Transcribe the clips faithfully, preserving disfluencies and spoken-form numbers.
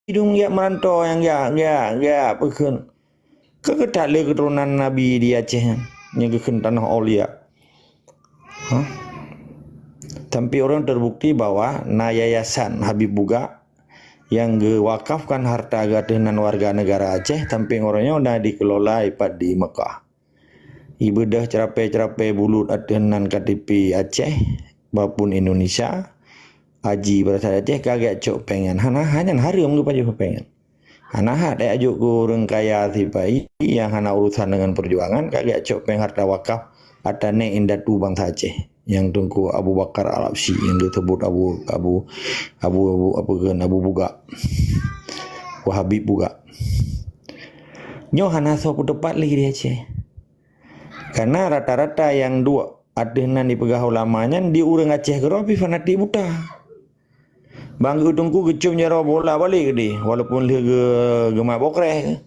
idong jak meuranto nyang jak, jak, jak peukheun. Ka geutak lé keuturonan Nabi di Aceh nyan, nyang geukheun tanoh aulia. Hah? Sampoe ureuëng terbukti bahwa na yayasan Habib Bugak nyang geuwakafkan harta geuh ateueh nan warga negara Aceh, sampoe uroe nyoe na dikelola ipat di Mekah. Ibeudôh ceurapée-ceurapée bulut ateueh nan K T P Aceh, bahpun Indonesia, haji beurasai Aceh, ka geujak cok péng nyan. Hana, hana hareuem geupajoh péng nyan. Hana hat, eh, ajok keu ureuëng kaya sipa-i nyang hana urusan deungon peujuangan, ka geujak cok péng harta wakaf ata nék indatu bansa Aceh, nyang Teungku Abu Bakar Al-Habsyi, nyang geuseubut Abu, Abu, Abu, Abu, apa kheun, Abu Bugak. Abu Habib Bugak. Nyoe hana soe peuteupat lé di Aceh. Karena rata-rata nyang duek ateueh nan dipeugah ulama nyan di ureuëng Aceh keudroe pih fanatik buta. Bang geuh teungku geucom jaroe bola balek keudeh, walaupun lheueh geu-, geumat bokreh.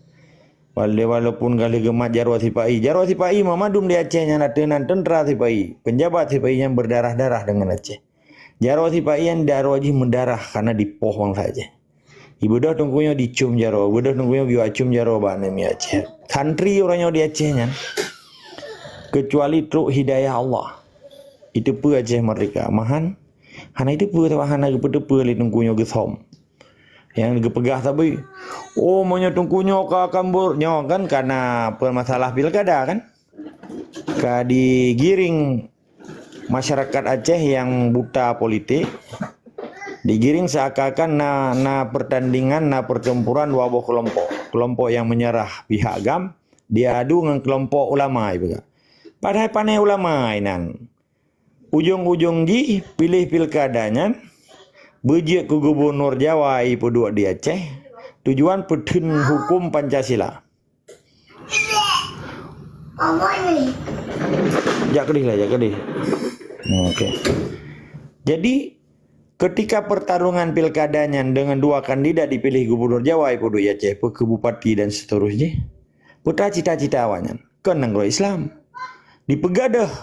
Wala-, walaupun ka lheueh geumat jaroe sipa-i. Jaroe sipa-i mandum di Aceh nyan ateueh nan teuntra sipa-i, peunjabat sipa-i nyang beudarah-darah deungon Aceh. Jaroe sipa-i nyan jaroe jih meudarah karena dipoh bansa Aceh. Ibeudôh teungku nyoe dicom jaroe, ibeudôh teungku nyoe geuyue acom jaroe bak aneuk miet Aceh. Santri uroe nyoe di Aceh nyan, keucuali trok hidayah Allah, iteupeue Aceh merdeka. Mahan, hana iteupeue, sabab hana geupeuteupeue lé teungku nyoe geusom. Nyang geupeugah sabe, "Oh, meunyoe teungku nyoe ka akan ber-," nyoe kan karena peumasalah pilkada kan? Ka digiring masyarakat Aceh nyang buta politik, digiring seakan-akan na, na pertandingan, na pertempuran dua boh kelompok. Kelompok nyang menyerah pihak GAM diadu ngon kelompok ulama ipeugah. Padahai pané ulama inan. Ujong-ujong jih piléh pilkada nyan beujeuet keu gubunur Jawa ipeuduek di Aceh, tujuan peutheun huköm Pancasila. Jak keudeh lah, jak keudeh. Oke. Jadi, ketika pertarungan pilkada nyan deungon dua kandidat dipiléh gubunur Jawa ipeuduek di Aceh, peu keu bupati dan seterusnya, peue cita-cita awaknyan? Kon nanggroe Islam. Dipeugah deuh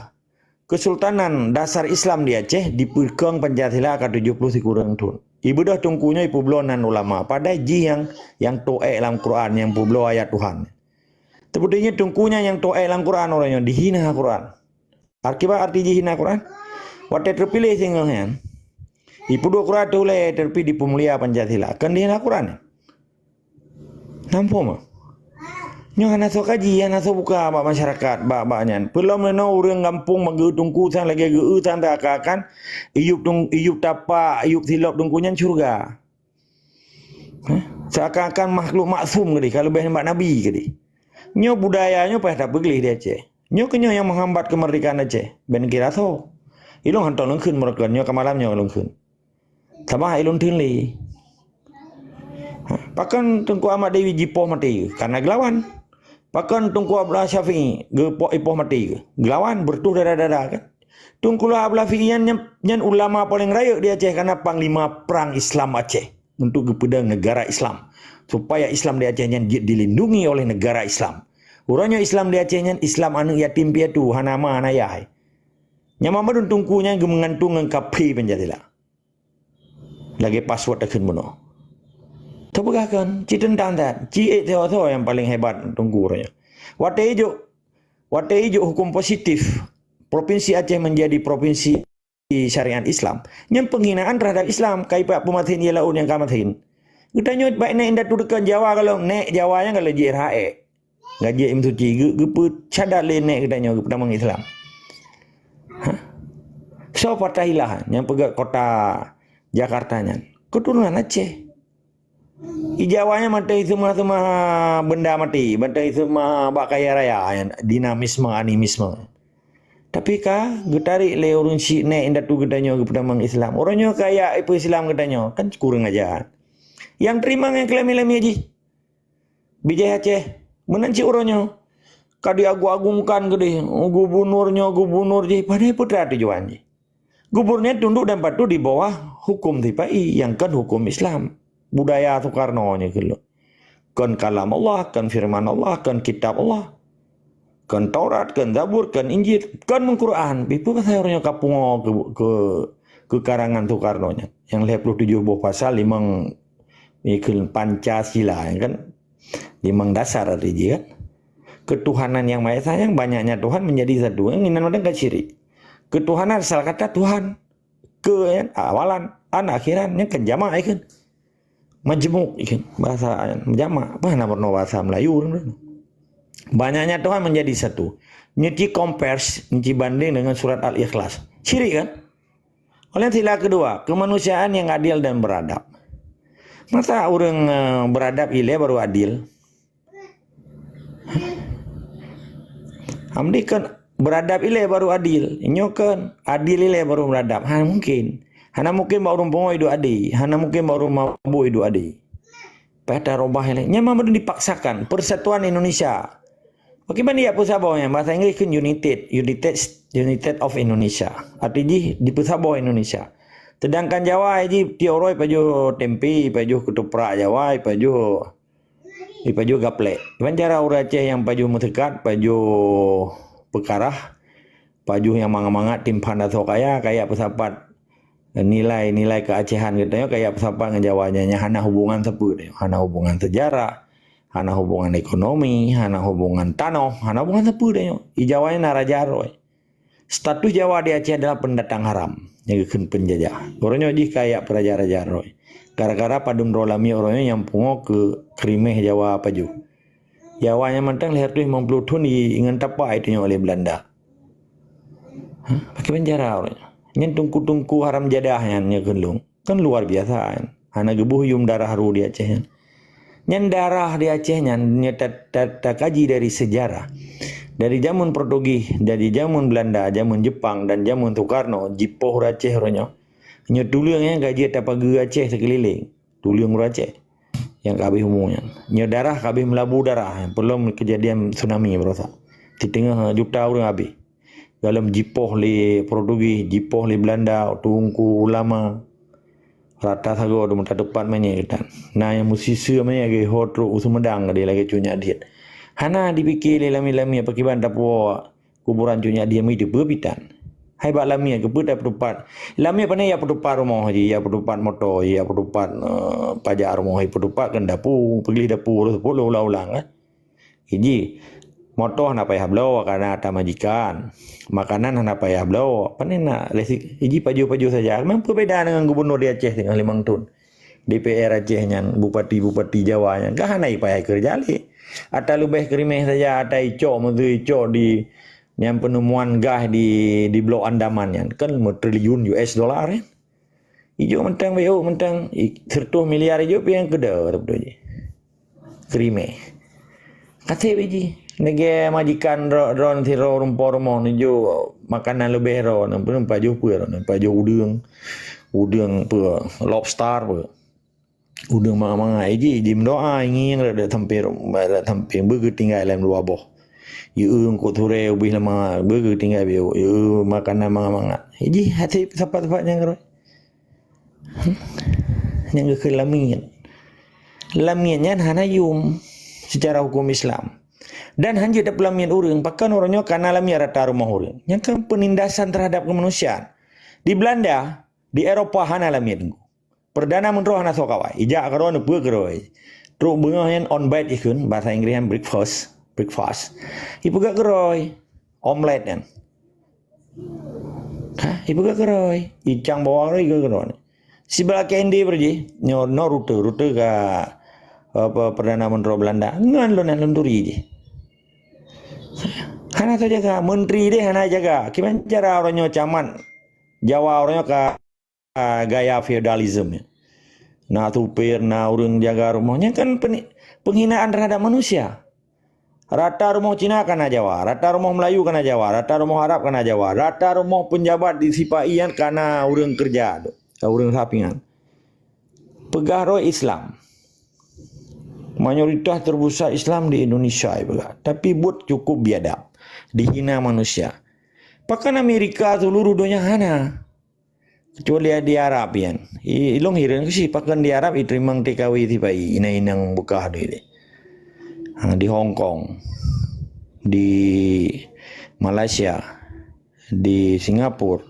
Kesultanan dasar Islam di Aceh dipeukong Pancasila ka tujoh ploh sikureueng thon. Ibeudôh teungku nyoe ipeubloe nan ulama, padahai jih nyang, nyang toe lam Quran, nyang peubloe ayat Tuhan. Teupeuteunyeuh teungku nyan nyang toe lam Quran, uroe nyoe dihina Quran. Akibat arti jihina Quran? Watée teupiléh singoh nyan, ipeuduek Quran teuh ulée, tapi dipeumulia Pancasila. Kon dihina Quran? Nampak mah? Nyoe hana soe kaji, hana soe buka bak masyarakat, bak, bak nyan. Peulom leunoe ureuëng gampông meugeu teungku sang lagée geu-eu sang seakan-akan iyup tung-, iyup tapak, iyup silop teungku nyan syeuruga. Hah? Seakan-akan makhluk maksum keudeh, ka leubeh nibak nabi keudeh. Nyoe budaya nyoe payah tapeugleh di Aceh. Nyoe keunyoe nyang menghambat keumeurdekaan Aceh. Ben kira soe? Ilong hantom lôn kheun meureukan nyoe ka malam nyoe lôn kheun. Sabab hai lôn theun lé. Ha, pakon Teungku Ahmad Dewi jipoh maté? Karena geulawan. Pakon Teungku Abdullah Syafi'i geupoh, ipoh maté? Geulawan, beureutoh dada-dada kan. Teungku Abdullah Syafi'i nyan, nyan, nyan ulama paleng rayeuk di Aceh, karena panglima prang Islam Aceh untuk geupeudong negara Islam. Supaya Islam di Aceh nyan jeuet dilindungi oleh negara Islam. Uroe nyoe Islam di Aceh nyan Islam aneuk yatim piatu, hana ma hana yah. Nyan mandum teungku nyan geumeungantung ngon kaphé Pancasila. Lagée password takheun bunoe. Teupeugah kon, ci teuntang that, ci ék soe-soe nyang paleng hebat teungku uroe nyoe. Watée ijok, watée ijok huköm positif, Provinsi Aceh menjadi provinsi syariat Islam. Nyan penghinaan terhadap Islam, kai peumaséh ie laôt nyang ka maséh. Geutanyoe bak nék indatu deukon Jawa, kalau nék Jawa nyan kalau jiék raék. Gajék Imam Suci geu-, geupeucadat lé nék geutanyoe geupeutamong Islam. Hah? Soe Fatahillah nyang peugét kota Jakarta nyan? Keuturonan Aceh. Di Jawa nyan mantong seumah-seumah benda maté, mantong seumah bak kaya raya nyan, dinamisme, animisme. Tapi ka geutarek lé ureuëng syiek nék indatu geutanyoe geupeutamong Islam. Uroe nyoe kaya ipeu-Islam geutanyoe, kan kureueng aja. Nyang teurimong nyang keulamé-lamé jih. Bijéh Aceh, meunan cit uroe nyoe ka diagung-agungkan keudeh, gubunur nyoe, gubunur jih, padahai peue teuma tujuan jih? Gubunur nyan tunduk dan patuh di bawah huköm sipa-i nyang kon huköm Islam. Budaya Soekarno nyoe keuh lôn. Kon kalam Allah, kon firman Allah, kon kitab Allah. Kon Taurat, kon Zabur, kon Injil, kon Quran. Pi peue pasai uroe nyoe ka pungo keu, keu, keu karangan Soekarno nyan. Nyang lhée ploh tujoh boh pasal, limong Ikheun Pancasila, kan? Limang dasar arti jih, kan? Ketuhanan yang Maha Esa, yang banyaknya Tuhan menjadi satu. Yang inan meunan ka syirik. Ketuhanan asal kata Tuhan. Ke, kan? Awalan, an akhiran, nyan kan jamak, kan? Majmuk, kan? Bahasa jamak. Apa nama bahasa Melayu? Banyaknya Tuhan menjadi satu. Nyoe ci compare, nyoe ci banding dengan surat Al-Ikhlas. Syirik, kan? Oleh sila kedua, kemanusiaan yang adil dan beradab. Masa ureuëng, eh, beradab ilée baru adil? Amdi kan beradab ilée baru adil. Nyoe kan adil ilée baru beradab. Hana mungkin. Hana mungkin bak ureuëng pungo iduek adé. Hana mungkin bak ureuëng mabuk iduek adé. Payah tarubah ilée. Nyan memang dipaksakan. Persatuan Indonesia. Pakriban jak peusaboh nyan, bahasa Inggris kan united, united, united of Indonesia. Arti jih dipeusaboh Indonesia. Sedangkan Jawa jih tiep uroe pajoh tempe, pajoh keutuprak Jawa, pajoh, pajoh gaplek. Ban cara ureuëng Aceh nyang pajoh meuseukat, pajoh peukarah, pajoh nyang mangat-mangat timphan asoe kaya, kaya peusapat nilai-nilai keuacehan geutanyoe kaya peusapat ngon Jawa nyan, nyan hana hubungan sapeue, hana hubungan sejarah, hana hubungan ekonomi, hana hubungan tanoh, hana hubungan sapeue tanyoe. Di Jawa nyan na raja roh. Status Jawa di Aceh adalah pendatang haram, nyang geukheun penjajah. Uroe nyoe jih kaya peuraja-raja roh. Gara-gara padum droe lamiet uroe nyoe nyang pungo keu keurimeh Jawa pajoh. Jawa nyan mantong lhèe reutôh limong ploh thon di, ngon tapa itunyok oleh Belanda. Hah? Pakai penjara orang. Nyan tungku-tungku haram jadah nyan nyoe kheun lôn. Kan luar biasa nyan. Hana geuboh yum darah ru di Aceh nyan. Nyan darah di Aceh nyan nyoe ta, ta, takaji dari sejarah. Dari jameun Portugis, dari jameun Belanda, jameun Jepang dan jameun Soekarno jipoh ureueng Aceh uroe nyoe. Nyoe tuleueng nyan ka jeuet tapageue Aceh seukeuliléng. Tuleueng ureueng Aceh nyang ka habéh umu nyan. Nyoe darah ka habéh meulabu darah, peulom keujadian tsunami barosa. Siteungoh juta ureueng habéh. Golom jipoh lé Portugis, jipoh lé Belanda, teungku ulama. Rata sagoe dum tateupat manyét geutan. Na nyang meusiseu manyét geuh ho trok u Sumedang geude lagèe Cut Nyak Diet. Hana dipike lé lamiet-lamiet pakriban tapuwoe kuburan Cut Nyak Diet meuteupeu pitan. Hai bak lamiet keupeue tapeutupat? Lamiet pane ya peutupat rumoh jih, ya peutupat moto jih, ya peutupat, eh, pajak rumoh jih, peutupat kan dapu, peugleh dapu, sepuluh ulang-ulang kan. Iji, moto hana payah bloe karena ata majikan. Makanan hana payah bloe. Pane na resik-, iji pajoh-pajoh saja. Memang peubeda dengan gubernur di Aceh teungoh limong thon. D P R Aceh nyan, bupati-bupati Jawa nyan, ka hana ipayah keureuja lé. Ata leubeh keurimeh saja, ata icok, meuseu icok di nyang penemuan gas di, di Blok Andaman nyan, kan meutriliun U S dollar, eh. Ijok mantong, beu mantong, i-, seratus miliar ijok piang keudeh, beutôi jih. Keurimeh. Kaseb jih. Lagèe majikan dro-, droen sidroe rumoh-rumoh nuju makanan leubeh droen, peurumpah juh peue droen, peurumpah juh udeueng, udeueng peue, lobster peue. Udeueng mangat-mangat jih, jimeudoa, ngieng rot sampé, rot sampé beugeutinggai lam dua boh. Yue eungkot surée ubeh lama, beugeutinggai bieu, yue makanan mangat-mangat. Jih hati sapat-sapat nyang rot. Hmm. Nyang geukheun lamiet. Lamiet nyan hana yum secara hukum Islam. Dan hanjeuet tapeulamiet ureueng, pakon uroe nyoe kana lamiet rata rumoh ureueng. Nyan kan penindasan terhadap kemanusiaan. Di Belanda, di Eropa hana lamiet teungku. Perdana Menteri hana soe kawai. Ijak keudroe neupeue keudroe. Trok beungoh nyan on bed ikheun, bahasa Inggris nyan breakfast, breakfast. Ipeugah keudroe. Omelet nyan. Ha, ipeugah keudroe. Icang bawang keudroe, keudroe. Siblah ke India pergi. Nyoe, no rute, rute ka, apa, Perdana Menteri Belanda. Ngon lôn nyan lôn turi jih. Hana teujaga. Menteri deh hana jaga. Kiban cara uroe nyoe camat Jawa uroe nyoe ka gaya feodalisme. Na supir, na ureueng jaga rumoh. Nyan kan peni-, penghinaan terhadap manusia. Rata rumoh Cina kana Jawa, rata rumoh Melayu kana Jawa, rata rumoh Arab kana Jawa, rata rumoh pejabat di sipa-i nyan kana ureueng keureuja tu, ka ureueng sampingan. Peugah droe Islam. Mayoritas terbesar Islam di Indonesia, ipeugah. Tapi buet cukup biadab. Dihina manusia. Pakon Amerika seluruh donya hana. Kecuali di Arab nyan. I, ilong hireuen keu si pakon di Arab iteurimong T K W sipa-i, inong-inong beukah deh. Ha, di Hong Kong, di Malaysia, di Singapura,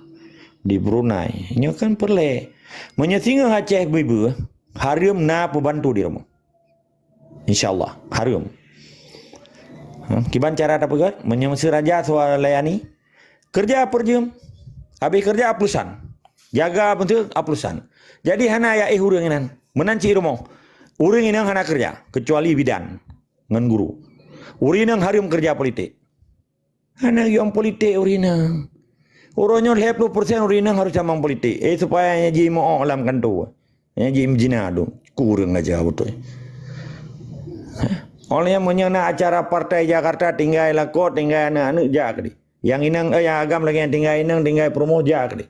di Brunei. Nyoe kan peureulèe. Meunyoe singoh Aceh beubeue, Hareuem na peubantu di rumoh. Insya Allah, hareuem. Ha, kiban cara tapeugah, meunyoe meuseu raja soe layani, keureuja peurjeuem, habéh keureuja aplusan. Jaga beutôi aplusan. Jadi hana ya éh ureuëng inan. Meunan cit rumoh. Ureuëng inong hana keureuja, keucuali bidan ngon guru. Ureuëng inong hareuem keureuja politik. Hana geuyue politik ureuëng inong. Uroe nyoe lhée ploh persen ureuëng inong harôh tamong politik. Eh, supaya nyan jimeu'oh lam kanto. Nyan jimeujinak dum. Kureueng aja beutôi. Hah? Oleh nyan meunyoe na acara partai Jakarta, tinggai lakoe, tinggai aneuk-aneuk, jak keudeh. Nyang inong, eh, nyang agam lagée nyan, tinggai inong, tinggai peurumoh, jak keudeh.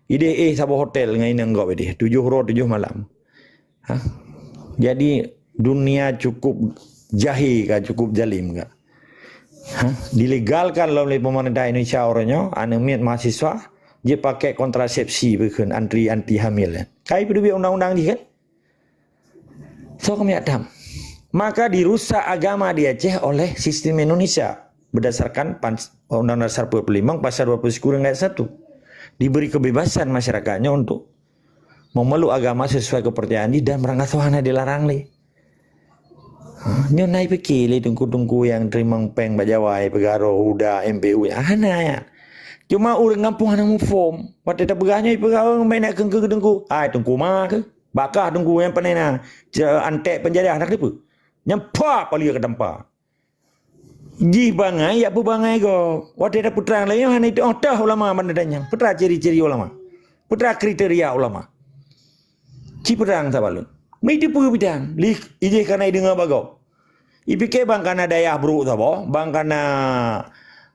Ideh éh saboh hotel ngon inong gob ideh. Tujoh uroe, tujoh malam. Ha? Jadi, dunia cukup jahil ka, cukup zalim ka. Ha? Dilegalkan lom lé pemerintah Indonesia uroe nyoe, aneuk miet mahasiswa, jeuet pakai kontrasepsi bukon anti, anti hamil. Kai peudeubi undang-undang jih kan? So kami tam. Maka dirusak agama di Aceh oleh sistem Indonesia berdasarkan pan-, Undang-Undang Dasar empat puluh lima pasal dua puluh sikureueng ayat satu. Diberi kebebasan masyarakatnya untuk memeluk agama sesuai kepercayaan jih dan meurangasuh hana dilarang lé. Ha, nyoe na pike lé teungku-teungku nyang teurimong péng bak Jawa, peugah roh huda M P U, hana ya. Cuma ureuëng gampông hana muphom. Watée tapeugah nyoe peugah ureuëng main nak keungku teungku. Hai teungku ma ke? Bakah teungku nyang panena. Antek penjajah nak depe. Nyang pa palia ke tampa. Jih bangai, yak peubangai gob. Watée tapeutrang lagée nyoe hana iteuoh teuh ulama banda nyan. Peue teuma ciri-ciri ulama? Peue teuma kriteria ulama? Ci peutrang sabalon. Meuteupeu bidang, lih ijih kana ideungoe bagob. Ipike bang kana dayah brok saboh, bang kana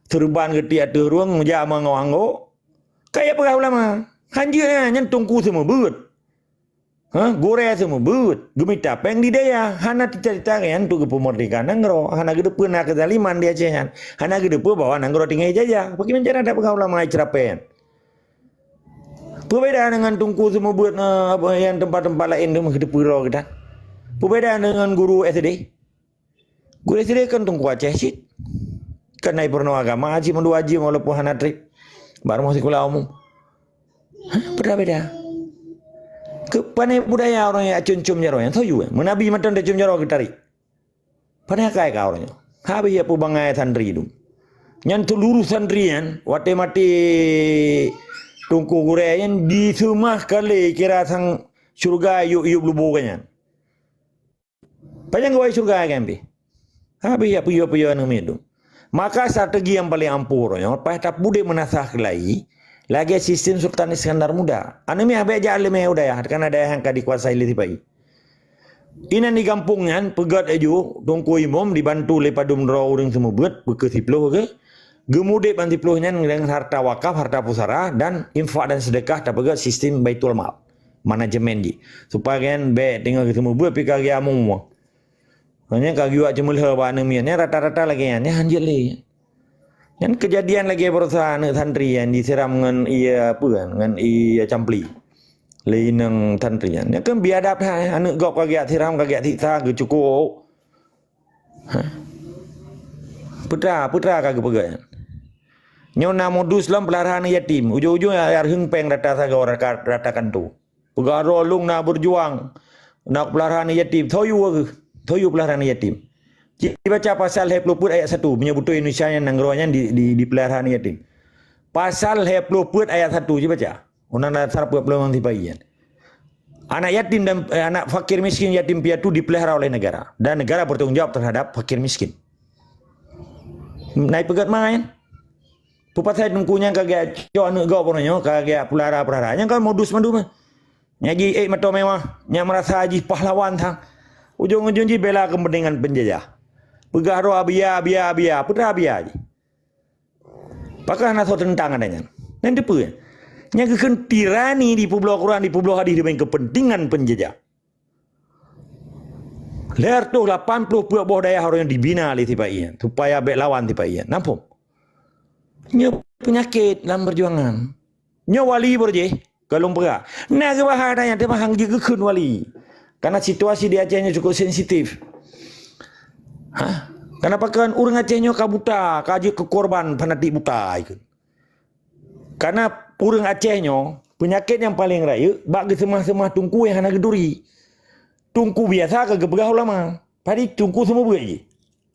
seureuban geuti ateueh rueng meujak meungoh anggok. Kaya peugah ulama, hanjeuet nyan teungku seumeubeuet. Ha, gurée seumeubeuet, geumita péng di dayah, hana cita-cita nyan untuk geupeumeurdeka nanggroe, hana geudeupeue na keuzaliman di Aceh nyan, hana geudeupeue bahwa nanggroe tinggai jajah. Bagaimana cara tapeugah ulama icrapen? Peubeda dengan teungku seumeubeuet, eh, apa, yang tempat-tempat lain tu meugeudeupeue droe geutan. Peubeda dengan guru S D. Gurée sideh kan teungku Aceh cit. Kan na peurunoe agama cit mandua jeuem walaupun hana treb. Bak rumoh sikula umum. Hah, beda-beda. Keu pane budaya ureuëng nyang cum-cum jaroe nyan soe yue. Meunabi mantong tacum jaroe geutarék. Pane akai ka ureuëng nyoe. Habéh ya peubangai santri dum. Nyan seuluruh santri nyan watée maté teungku gurée nyan diseumah kale kira sang syeuruga yub-yub lubo nyan. Pajan geuwoe syeuruga kan pih? Habéh ya peue-peue aneuk miet tu. Maka strategi nyang paleng ampuh uroe nyoe, paih tapudeb meunasah keulayi, lagée sistem Sultan Iskandar Muda. Aneuk miet habéh jak leumé u dayah, karena dayah nyang ka dikuasai lé sipa-i. Inan di gampông nyan, peugét aju, teungku imum dibantu lé padum droe ureuëng seumeubeuet, peukeuh siploh ke, geumudeb ban siploh nyan dengan harta wakaf, harta pusara, dan infak dan sedekah tapeugét sistem Baitul Mal. Manajemen jih. Supaya nyan bék teungoh geuseumeubeuet pih ka geuamong. Nyan ka geuwak ceumeulhé bak aneuk miet nyan rata-rata lagée nyan, nyan hanjeuet lé. Nyan keujadian lagée baroesa aneuk santri nyan disiram ngon ié peue kan, ngon ié campli. Lé inong santri nyan. Nyan kan biadab that, aneuk gob ka geujak siram, ka geujak siksa, geucukôk. Ha. Peue teuma, peue teuma ka geupeugah nyan. Nyoe na modus lom peulara aneuk yatim. Ujong-ujong ya, ya rheueng péng rata sagoe rata, rata kanto. Peugah droe lôn na berjuang, na peulara aneuk yatim. Soe yue keuh? Soe yue peulara aneuk yatim? Ci baca pasal lhée ploh peuet ayat satu. Meunyoe beutôi Indonesia nyan nanggroe nyan di, di, dipeulara aneuk yatim. Pasal lhée ploh peuet ayat satu ci baca. Undang-undang dasar peuet ploh limong sipa-i nyan. Anak yatim dan, eh, anak fakir miskin, yatim piatu dipelihara oleh negara. Dan negara bertanggung jawab terhadap fakir miskin. Na ipeugét ma nyan? Peue pasai teungku nyan ka geujak cok aneuk gob uroe nyoe, ka geujak peulara-peulara. Nyan kan modus mandum. Nyan jih ék meuto mewah, nyan meurasa jih pahlawan sang. Ujong-ujong jih bela keupeuntengan peunjajah. Peugah droe abia, abia, abia. Peue teuma abia jih? Pakon hana soe teuntang adak nyan? Nyan deuh peue? Nyan geukheun tirani dipeubloe Quran, dipeubloe hadis demi keupeuntengan peunjajah. Lhée reutôh lapan ploh peuet boh dayah ureuëng dibina lé sipa-i nyan, supaya bék lawan sipa-i nyan. Na phom? Nyoe peunyakét lam peujuangan. Nyoe wali beurjih, ka lôn peugah. Na geubaha dayah teuma han jeuet geukheun wali. Karena situasi di Aceh nyoe cukup sensitif. Hah? Kenapa kan ureuëng Aceh nyoe ka buta, ka jeuet keu korban fanatik buta ikheun. Karena ureuëng Aceh nyoe, peunyakét nyang paleng rayeuk bak geuseumah-seumah teungku nyang hana geuturi. Teungku biasa ka geupeugah ulama. Padahai teungku seumeubeuet jih.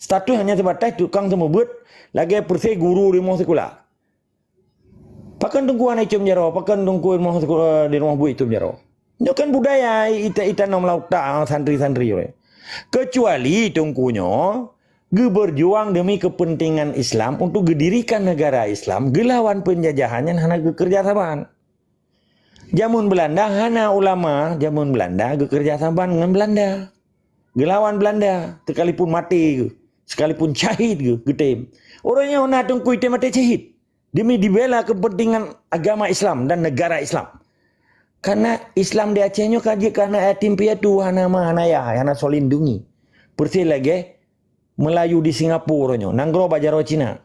Status hanya sebatas tukang seumeubeuet, lagée peureuséh guru di rumoh sikula. Pakon teungku hana icom jaroe, pakon teungku rumoh sikula, di rumoh buet icom jaroe. Nyoe kan budaya ita-, ita nom lam utak santri-santri. Kecuali teungku nyoe geubeurjuang demi kepentingan Islam untuk geudirikan negara Islam, geulawan penjajahan nyan hana geukeureuja saban. Jameun Beulanda hana ulama, jameun Beulanda geukeureuja saban ngon Beulanda. Geulawan Beulanda, sekalipun maté geuh, sekalipun syahid geuh, geutem. Ureuëng nyoe na teungku item maté syahid demi dibela kepentingan agama Islam dan negara Islam. Karena Islam di Aceh nyoe ka jeuet keu aneuk yatim piatu, hana ma, hana yah, hana soe lindungi. Persis lagée Meulayu di Singapura nyoe, nanggroe bak jaroe Cina.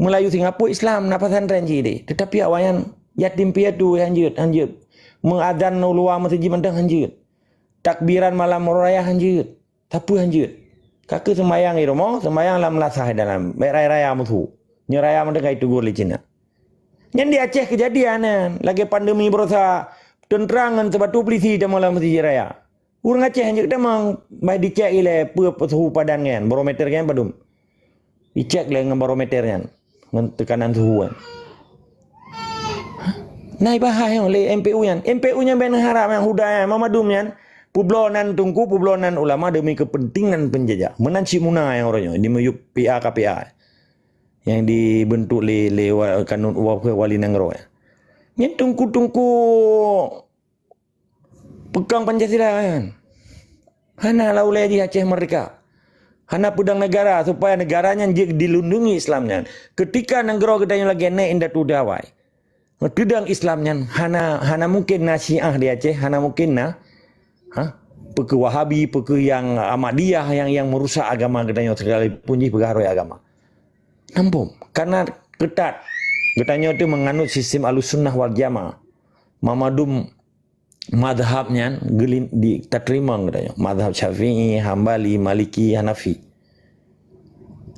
Meulayu Singapura Islam, na pesantren cit ideh. Tetapi awaknyan yatim piatu hanjeuet, hanjeuet. Meuazan u luwa meuseujid mantong hanjeuet. Takbiran malam raya hanjeuet. Sapeue hanjeuet? Ka keuh seumayang di rumoh, seumayang lam meulasah dalam, bék raya-raya musoh. Nyoe raya mantong ka jiteugur lé Cina. Nyan di Aceh keujadian nyan, lagée pandemi barosa, teuntra ngon seubatu peulisi tamong lam meuseujid raya. Ureuëng Aceh hanjeuet tamong, bah dicek ilée peue suhu padan nyan, barometer nyan padum. Dicek lé ngon barometer nyan, ngon teukanan suhu nyan. Na ibahas nyoe lé M P U nyan. M P U nyan bék neuharab nyang huda nyan, Mamadum nyan, peubloe nan teungku, peubloe nan ulama demi kepentingan penjajah. Meunan cit muna nyang uroe nyoe, di miyueb P A K P A. Nyang dibeuntuk lé, lé wa-, kanun wa-, wali nanggroe. Nyan teungku-teungku peukong Pancasila nyan. Hana laulée jih Aceh merdeka. Hana peudong negara supaya negara nyan jeuet dilindungi Islam nyan. Ketika nanggroe geutanyoe lagée nèk indatu dawai, teudong Islam nyan hana, hana mungkin na Syiah di Aceh, hana mungkin na, ha, peukeuh Wahabi, peukeuh nyang Ahmadiyah nyang, nyang meurusak agama geutanyoe sekalipun jih peugah roh agama. Nampôm, karena keutat geutanyoe teuh meunganut sistem Ahlussunnah wal Jamaah. Mamadum mazhab nyan geulin-, di, tateurimong geutanyoe. Mazhab Syafi'i, Hambali, Maliki, Hanafi.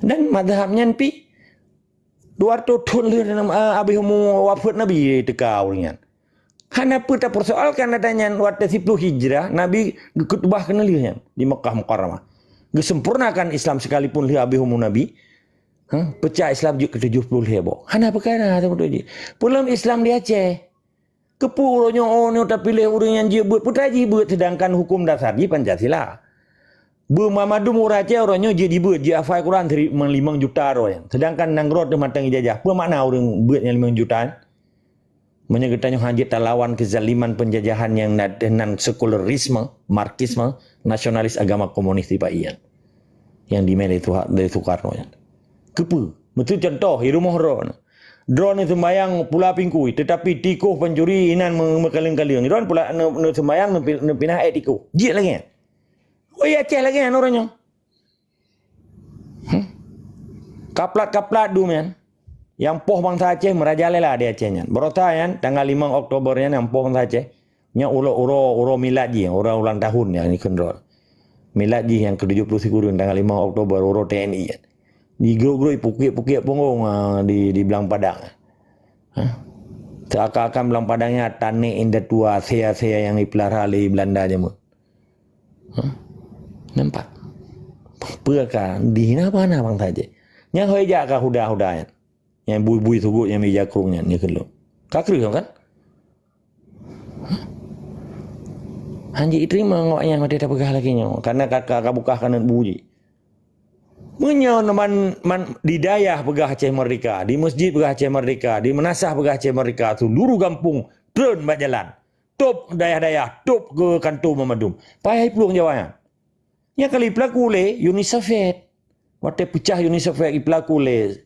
Dan mazhab nyan pih dua ratus thon lheueh, eh, abéh umu wafeuet Nabi teuka ureuëng nyan. Hana peue tapeusoalkan ata nyan, watée siploh Hijrah, Nabi geukhutbah keunoe lheueh nyan di Makkah Mukarramah. Geusempurnakan Islam sekalipun lheueh abéh umu Nabi, ha, peucah Islam jeuet keu tujoh ploh lhée boh. Hana peukara saboh jih. Peulom Islam di Aceh. Keupeue uroe nyoe, oh, nyoe tapiléh ureuëng nyang jeuet beuet, peue ta jih beuet, sedangkan huköm dasar jih Pancasila. Beumamadum ureuëng Aceh uroe nyoe jeuet jibeuet, jeuet hafai Quran seri-, limong juta droe nyan. Sedangkan nanggroe teuh mantong ijajah. Peue makna ureuëng beuet nyang limong juta nyan? Meunyoe geutanyoe hanjeuet talawan keuzaliman penjajahan nyang na-, nan sekularisme, marxisme, nasionalis agama komunis tiba ian. Nyang dimé lé Tuha-, lé Soekarno nyan. Keupeue? Meutu contoh, i rumoh droe. Droe seumayang pula pingkui, tetapi tikoh pancuri inan meu-, meukaleng-kaleng. Droe pula ne-, ne seumayang neupi-, neupinah ék tikoh. Jeuet lagée nyan. Oi, Aceh lagée nyan uroe nyoe. Hmm? Kaplat-kaplat dum nyan. Nyang poh bansa Aceh meurajalela di Aceh nyan. Barosa nyan, tanggal limong Oktober nyan, nyang poh bansa Aceh. Nyan uroe, uroe, uroe milad jih, uroe ulang tahun nyang dikheun droe. Milad jih nyang keu tujoh ploh sikureueng tanggal limong Oktober, uroe T N I nyan. Di grup-grup pukiek-pukiek punggong, ah, di, di Blang Padang. Ha? Seakan-akan Blang Padang nyan taneh indatu asée-asée nyang jipeulara lé Beulanda jameun. Ha? Nampak? Peue ka dihina bana bansa Aceh. Nyang hôi jak ka huda-huda nyan. Nyang bui-bui sugot nyang mija krueng nyan, nyan keuh lôn. Ka kreueh kan? Hana jiteurimong awaknyan watée tapeugah lagée nyoe, karena ka, ka, ka bukah keuneuk bu jih. Meunyoe man, man, di dayah peugah Aceh Merdeka, di masjid peugah Aceh Merdeka, di meunasah peugah Aceh Merdeka, seuluruh gampông treun bak jalan. Top dayah-dayah, top keu kantô banmandum. Payah jiplueng Jawa nyan. Nyang kali peulaku lé Uni Soviet. Watée peucah Uni Soviet jipeulaku lé,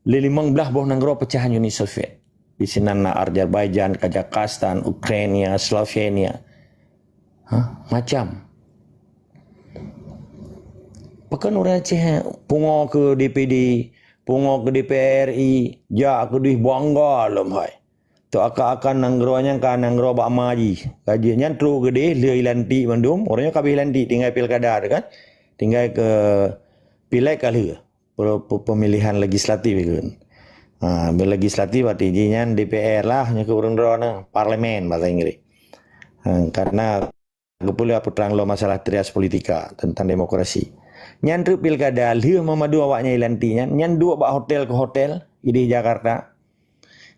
lé limong blaih boh nanggroe peucahan Uni Soviet. Di sinan na Azerbaijan, Kazakhstan, Ukraina, Slovenia. Ha, macam. Pakon ureuëng Aceh pungoe keu D P D, pungoe keu D P R I, jak keudeh bangga lom hai. Teuakan-akan nanggroe nyan ka nanggroe bak ma jih. Ka jeuet nyan trok keudeh lheueh ilantik mandum, uroe nyoe ka habéh ilantik, tinggai pilkada tu kan. Tinggai keu pileg ka lheueh. Pe-, pe-, pemilihan legislatif kan. Ha, legislatif arti jih nyan D P R lah, nyoe keu ureuëng droeneuh, parlemen bahasa Inggris. Ha, karena Geupeuleueh peutrang lom masalah trias politika teuntang demokrasi. Nyan treuk pilkada lheueh meumadu awaknyan ilantik nyan, nyan duek bak hotel keu hotel ideh Jakarta.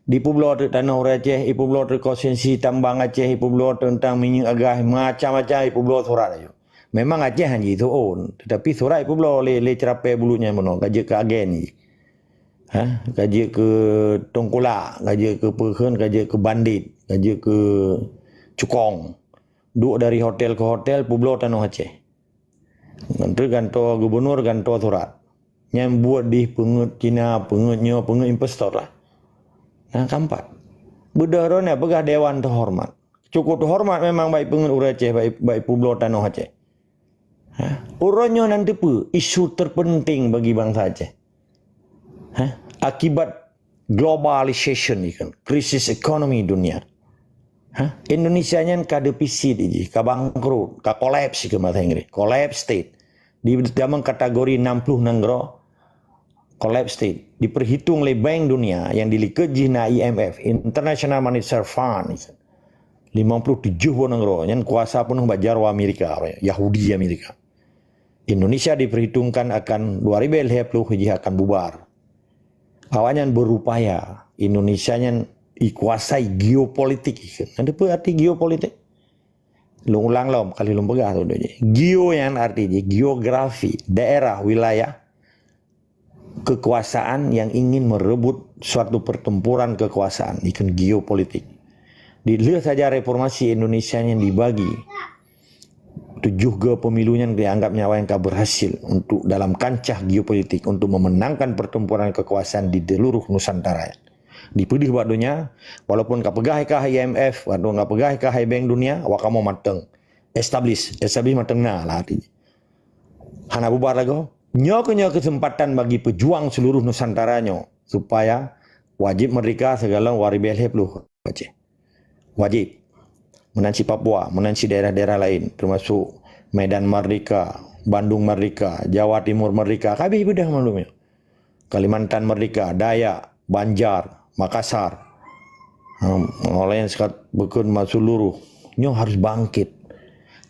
Dipeubloe treuk tanoh ureuëng Aceh, ipeubloe treuk konstituensi tambang Aceh, ipeubloe teuntang minyeuk agas, macam-macam ipeubloe surat ayue. Memang Aceh hana jituôn, tetapi surat ipeubloe lé, lé ceurapée buleuen nyan bunoe, ka jeuet keu agen jih. Ha? Ka jeuet keu tongkulak, ka jeuet keu peukheun, ka jeuet keu bandit, ka jeuet keu cukong. Duek dari hotel ke hotel, peubloe tanoh Aceh. Menteri gantoe gubernur gantoe surat. Nyan buet dih peungeuet Cina, peungeuet nyoe, peungeuet investor lah. Nah, keempat. Beudôh droeneuh peugah dewan teuhormat. Cukup teuhormat memang bak peungeuet ureuëng Aceh, bak, bak peubloe tanoh Aceh. Ha? Uroe nyoe nan teupeu isu terpenting bagi bangsa Aceh. Ha? Akibat globalisation ni kan, krisis ekonomi dunia. Ha? Indonesia nyan ka defisit jih, ka bangkrut, ka kolaps ke bahasa Inggris, collapse state. Di dalam kategori enam puluh negara collapse state. Diperhitung oleh Bank Dunia yang dilikot jih na I M F, International Monetary Fund. Lima puluh tujuh boh negara nyan kuasa penuh bak jaroe Amerika, Yahudi Amerika. Indonesia diperhitungkan akan dua ribu lima puluh jih akan bubar. Awaknyan berupaya Indonesia nyan dikuasai geopolitik. Ada apa arti geopolitik? Lôn ulang lom, kali lôn peugah tu deh. Geo nyan arti jih geografi, daerah, wilayah kekuasaan yang ingin merebut suatu pertempuran kekuasaan, ikon geopolitik. Di lheueh saja reformasi Indonesia yang dibagi, tujuh G pemilu nyan dianggap nyawa yang ka berhasil untuk dalam kancah geopolitik untuk memenangkan pertempuran kekuasaan di seluruh Nusantara. Dipeudeuh bak dunia, walaupun ka peugah kah I M F, walaupun ka peugah kah Bank Dunia, awak kamoe mantong. Establish, establish mantong na lah arti. Hana bubar lagoe. Nyoe keuh nyoe kesempatan bagi pejuang seluruh Nusantara nyoe supaya wajib merdeka segala dua ribu lima puluh Aceh. Wajib. Meunan cit Papua, meunan cit daerah-daerah lain, termasuk Medan Merdeka, Bandung Merdeka, Jawa Timur Merdeka, ka habéh beudôh maklum nyoe. Kalimantan Merdeka, Dayak, Banjar, Makassar. Ha, lain sekat bukon ma seluruh. Nyoe harus bangkit.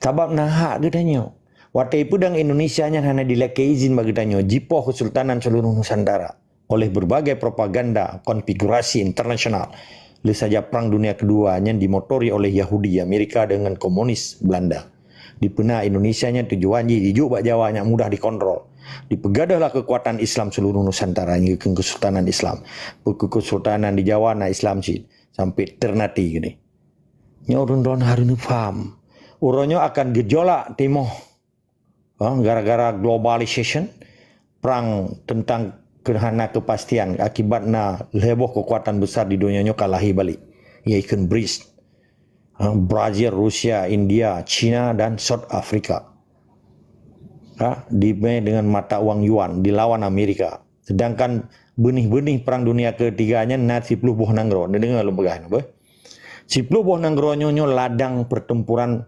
Sabab na hak geutanyoe. Watée peudang Indonesia nyan hana dilakée izin bak geutanyoe, jipoh Kesultanan Seluruh Nusantara oleh berbagai propaganda konfigurasi internasional. Lheueh saja Perang Dunia Kedua nyan dimotori oleh Yahudi Amerika dengan komunis Belanda. Dipeuna Indonesia nyan tujuan jih jijok bak Jawa nyang mudah dikontrol. Dipeugah lah kekuatan Islam seluruh Nusantara nyang keu Kesultanan Islam. Peue keu kesultanan di Jawa na Islam cit sampai Ternate geude. Nyoe ureuëng droen harus neupaham. Uroe nyoe akan gejolak timoh. Ha, gara-gara globalisation, perang tentang keuhana kepastian akibat na lheueh boh kekuatan besar di dunia nyoe ka lahé balik, yaitu BRICS. Ha, Brazil, Rusia, India, China dan South Africa. Ha, dimé dengan mata uang yuan dilawan Amerika. Sedangkan benih-benih perang dunia ketiga nyan na siploh boh nanggroe. Neudeungoe lôn peugah nyoe beuh. Siploh boh nanggroe nyoe, nyoe ladang pertempuran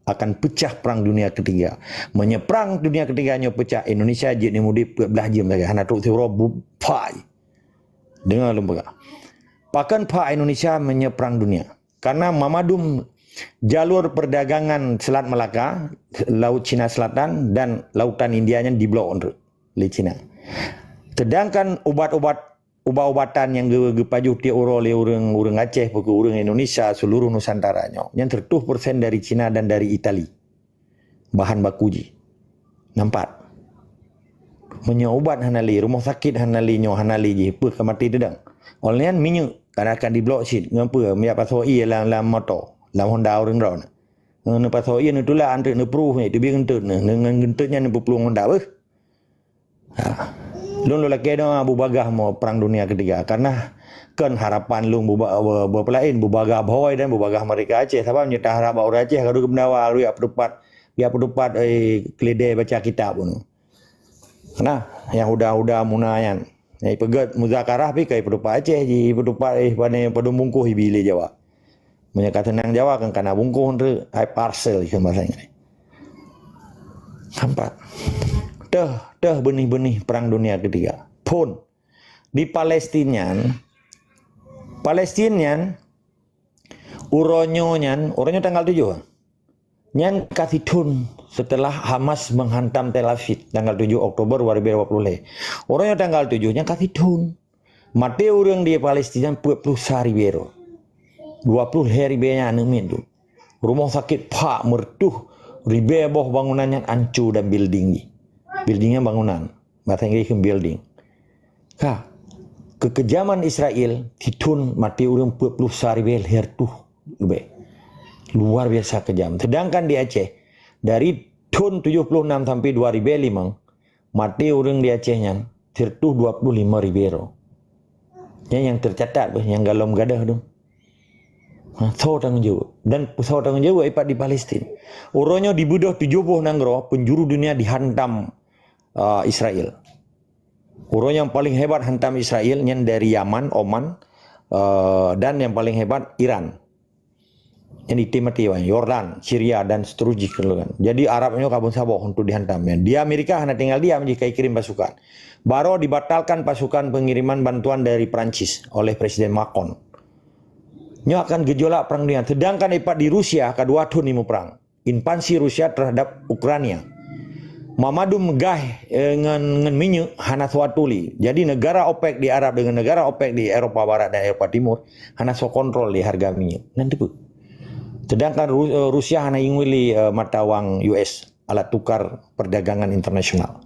akan pecah perang dunia ketiga. Meunyoe perang dunia ketiga nyoe pecah, Indonesia jeuet ni mudik peuet blah jeuem lagée hana trok siuroe bu-, phai. Deungoe lôn peugah. Pakon phai Indonesia meunyoe perang dunia? Karena mamadum jalur perdagangan Selat Melaka, Laut Cina Selatan dan Lautan India nyan diblok lé Cina. Sedangkan ubat-ubat ubat-ubatan nyang geu-, geupajoh tiep uroe lé ureuëng, ureuëng Aceh, peue keu ureuëng Indonesia, seluruh Nusantara nyoe, nyan seratus persen dari Cina dan dari Itali. Bahan baku jih. Nampak? Meunyoe ubat hana lé, rumoh sakét hana lé, nyoe hana lé jih, peue ka maté teudang. Óh lheueh nyan minyeuk kan akan diblok cit. Ngon peue? Meujak pasoe ié lam, lam moto, lam Honda ureuëng droe. Ngon neupasoe ié neutulak anteuk neupruh nyan, teubiet geunteut nyan, ngon geunteut nyan neupeuplueng Honda beuh. Ha. Lôn lôn lakée doa bubagaih mo Perang Dunia Ketiga. Karena kon harapan lôn buba-, be-, beupelaén bubagaih Boy dan bubagaih merdeka Aceh. Sabab nyoe taharap bak ureuëng Aceh ka deuh geumeundawa, geuyue peutupat, geuyue peutupat, eh, keuleudée baca kitab nyoe. Nah, nyang huda-huda muna nyan. Nyang ipeugét muzakarah pih ka ipeuteupat Aceh jih, ipeuteupat, eh, pane padum bungkôh ibi lé Jawa. Meunyoe ka teunang Jawa kan kana bungkôh treuk, hai parcel ikheun bahasa Inggris. Nampak? Teuh, teuh benih-benih Perang Dunia Ketiga. Phon. Di Palestin nyan, Palestin nyan, uroe nyoe nyan, uroe nyoe tanggal tujoh. Nyan ka sithon seuteulah Hamas meuhantam Tel Aviv tanggal tujoh Oktober dua ribu dua puluh lhèe. Uroe nyoe tanggal tujoh nyan ka sithon. Maté ureuëng di Palestina peuet ploh sa ribèe droe. Dua ploh lhèe ribèe nyan aneuk miet duek. Rumoh sakét phak meureutôh ribèe boh bangunan nyan anco dan building jih. Building nyan bangunan. Bahasa Inggris kheun building. Ka, keukejaman Israel sithon maté ureuëng peuet ploh sa ribèe lhèe reutôh leubeh. Luar biasa kejam. Sedangkan di Aceh, dari thon tujoh ploh nam sampai dua ribèe limong, maté ureuëng di Aceh nyan sireutôh dua ploh limong ribèe droe. Nyan nyang teucatat beh, nyang golom gadôh tu. Ha, soe tanggong jaweueb? Dan soe tanggong jaweueb ipat di Palestina? Uroe nyoe dibeudôh tujoh boh nanggroe penjuru dunia dihantam, ah, Israel. Uroe nyang paling hebat hantam Israel nyan dari Yaman, Oman, eh, dan nyang paling hebat Iran. Nyan item maté wan, Yordan, Syria dan seterusnya keuleuan. Jadi Arab nyoe kabun saboh untuk dihantam nyan. Di Amerika hana tinggal diam jih ka ikirim pasukan. Baroe dibatalkan pasukan pengiriman bantuan dari Perancis oleh Presiden Macron. Nyoe akan gejolak perang dunia. Sedangkan ipat di Rusia ka dua thon imeue perang. Invasi Rusia terhadap Ukraina. Mamandum gaz, eh, ngon, ngon minyeuk hana soe atuli. Jadi negara OPEC di Arab dengan negara OPEC di Eropa Barat dan Eropa Timur hana soe kontrol di harga minyeuk. Nan teupeu. Sedangkan Ru-, eh, Rusia hana ingui lé, eh, mata wang U S, alat tukar perdagangan internasional.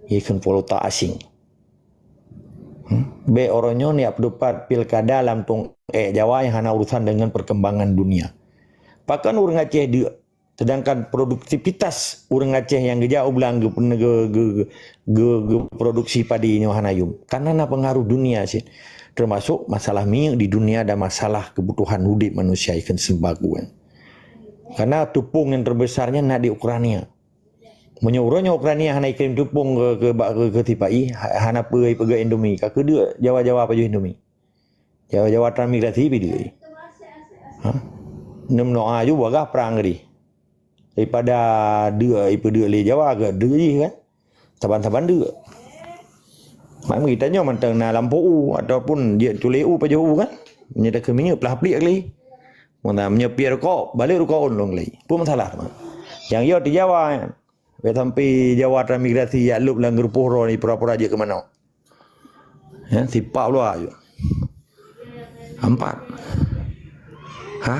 Ié kheun valuta asing. Hmm? Bèk uroe nyoe nyak peutupat pilkada lam tungkée Jawa nyang hana urusan dengan perkembangan dunia. Pakon ureuëng Aceh deuk, sedangkan produktivitas ureuëng Aceh nyang geujak u blang geu-, geu-, geu-, geu-, geuproduksi padi nyoe hana yum. Karena na pengaruh dunia cit. Termasuk masalah minyeuk di dunia dan masalah kebutuhan udép manusia ikan sembako kan. Karena tupông yang terbesarnya na di Ukraina. Meunyoe uroe nyoe Ukraina hana ikirim tupông keu, keu, bak, keu, keu sipa-i, ha-, hana peue peugah Indomie. Ka keudeuk Jawa-Jawa pajoh Indomie. Jawa-Jawa transmigrasi pi deuk. Ha? Neum noa ju bagah prang geuh. Daripada deuk, ipeudeuk lé Jawa, geudeuk jih kan. Saban-saban deuk. Mak meugi tanyoe mantong na lampôh u ataupun jeuet tulé u pajoh u kan. Meunyoe takeu minyeuk plah pliek lé. Meunan meunyoe piep rukok, balek rukok ôn lôn lé. Peue masalah? Nyang yo di Jawa nyan. Bèk sampai Jawa transmigrasi jak lôb lam geureupoh droe ni pura-pura jeuet keu manok. Ya, sipak luwa ju. Empat. Ha?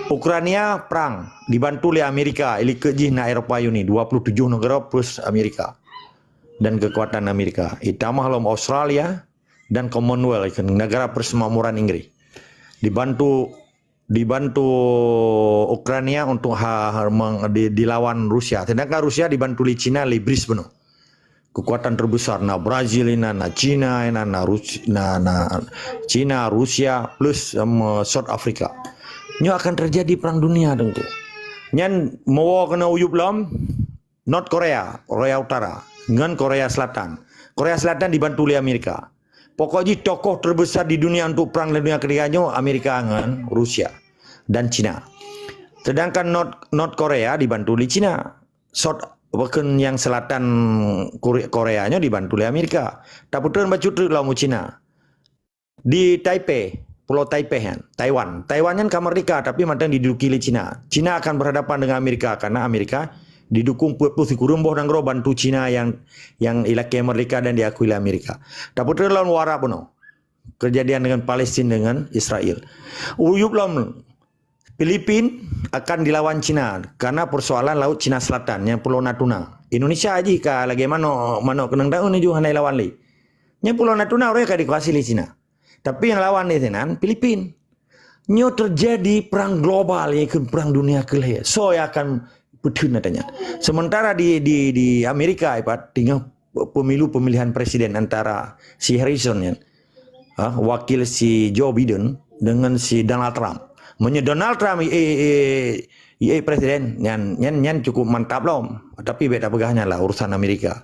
Ukraina prang dibantu lé Amerika, ilikot jih na Eropa Uni, dua puluh tujoh negara plus Amerika dan kekuatan Amerika. Itamah lom Australia dan Commonwealth, negara persemakmuran Inggris. Dibantu dibantu Ukraina untuk ha, ha, meng, di, dilawan Rusia. Sedangkan Rusia dibantu lé Cina lé bris bunoe. Kekuatan terbesar na Brazil inan, na Cina inan, na Rus, na, na Cina, Rusia plus um, South Africa. Nyoe akan terjadi perang dunia teungku. Nyan meuwoe keunoe uyup lom North Korea, Korea Utara, ngon Korea Selatan. Korea Selatan dibantu lé Amerika. Pokok jih tokoh terbesar di dunia untuk perang dunia ketiga nyoe Amerika ngon Rusia dan Cina. Sedangkan North, North Korea dibantu lé Cina. South, bahkan yang selatan Kore-, Korea nyoe dibantu lé Amerika. Tapeutrön bacut treuk lawan Cina. Di Taipei, Pulau Taipei nyan, Taiwan. Taiwan nyan ka merdeka tapi mantong diduduki lé Cina. Cina akan berhadapan dengan Amerika karena Amerika didukung peuet ploh sikureueng boh nanggroe bantu Cina yang yang ilakée merdeka dan diakui lé Amerika. Tapeutrön lawan Arab bunoe. Kejadian dengan Palestin dengan Israel. Uyup lom Filipin akan dilawan Cina karena persoalan laut Cina Selatan nyang Pulau Natuna. Indonesia jih ka lagée manok, manok keunong daun ju hana lawan lé. Nyang Pulau Natuna uroe ka dikuasai lé Cina. Tapi nyang lawan lé sinan Filipin. Nyoe terjadi perang global, iaitu perang dunia keulhée. Soe nyang akan peutheun ata nyan? Sementara di di di Amerika ipat tinggal pemilu pemilihan presiden antara si Harrison nyan, ha, wakil si Joe Biden dengan si Donald Trump. Meunyoe Donald Trump eh, eh, eh, presiden nyan, nyan nyan cukup mantap lom. Tapi bèk tapeugah nyan lah urusan Amerika.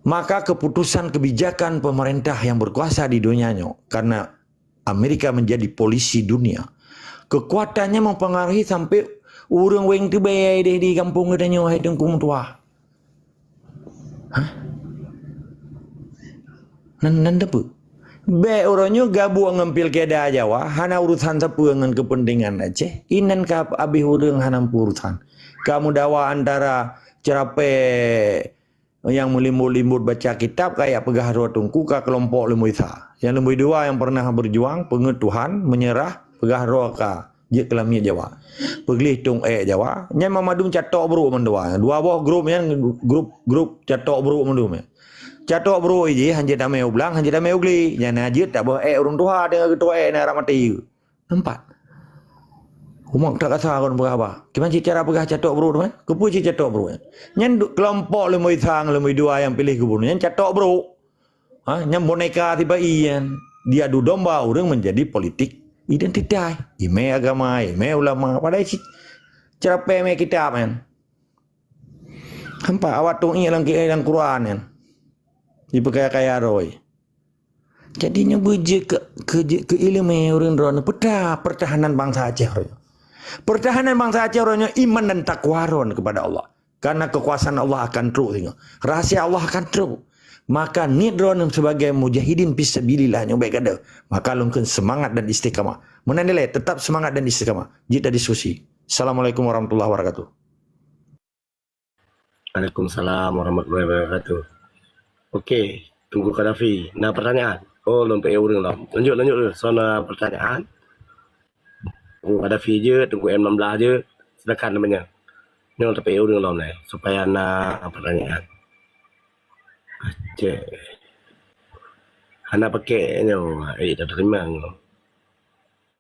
Maka keputusan kebijakan pemerintah yang berkuasa di dunia nyoe karena Amerika menjadi polisi dunia. Kekuatannya mempengaruhi sampai ureuëng weng teubèe deh di gampông geutanyoe hai teungku meutuah. Hah? Nan nan teupeu. Bék uroe nyoe gabuk ngon pilkada Jawa, hana urusan sapeue ngon keupeuntengan Aceh. Inan ka abéh ureuëng hana urusan. Ka meudawa antara ceurapée nyang meulimbot-limbot baca kitab, ka jak peugah droe teungku ka keulompok Leumui Sa. Nyang leubeh dua nyang pernah berjuang, peungeut Tuhan, meunyeurah, peugah droe ka jeuet keu lamiet Jawa. Peugleh tông ék Jawa, nyan mandum catok brôk mandua. Dua boh grup nyan, grup, grup catok brôk mandum nyan. Catok brôk jih, hanjeuet tamé u blang, hanjeuet tamé u glé. Nyan na jeuet taboh ék ureuëng tuha, teungoh geutoh ék na rab maté. Nampak? Umat tak kasa kon peugah haba. Kiban cit cara peugah catok brôk tu, eh? Keupeue cit catok brôk, eh? Nyan du-, keulompok Leumui Sa ngon Leumui Dua nyang piléh gubunur. Nyan catok brôk. Ha, nyan boneka tiba iyan. Diadu domba ureuëng menjadi politik identitas. Imé agama, imé ulama. Padahai cit cara pémé kitab, kan? Hampa awak tueng ié lam, lam Quran, kan? Dipeukaya-kaya roi. Jadi nyoe beujeuet keu, keu, keu ileumé ureuëng droeneuh peutra pertahanan bansa Aceh uroe nyoe. Pertahanan bansa Aceh uroe nyoe iman dan takwa droeneuh kepada Allah. Karena kekuasaan Allah akan trok singoh. Rahasia Allah akan trok. Maka niet droeneuh sebagai mujahidin fisabilillah nyoe bék gadôh. Maka lôn kheun semangat dan istiqamah. Meunan dilée tetap semangat dan istiqamah. Jeuet ta diskusi. Assalamualaikum warahmatullahi wabarakatuh. Waalaikumsalam warahmatullahi wabarakatuh. Okey, Teungku Kadafi, na pertanyaan? Oh, lôn peuék ureuëng lom. Lanjut, lanjut dulu. So na pertanyaan. Teungku Kadafi je, Teungku M enam belas je. Silakan namanya. Nyoe tapeuék ureuëng lom neh, supaya na pertanyaan. Aceh. Hana pakai nyoe, eh, tak terima nyoe.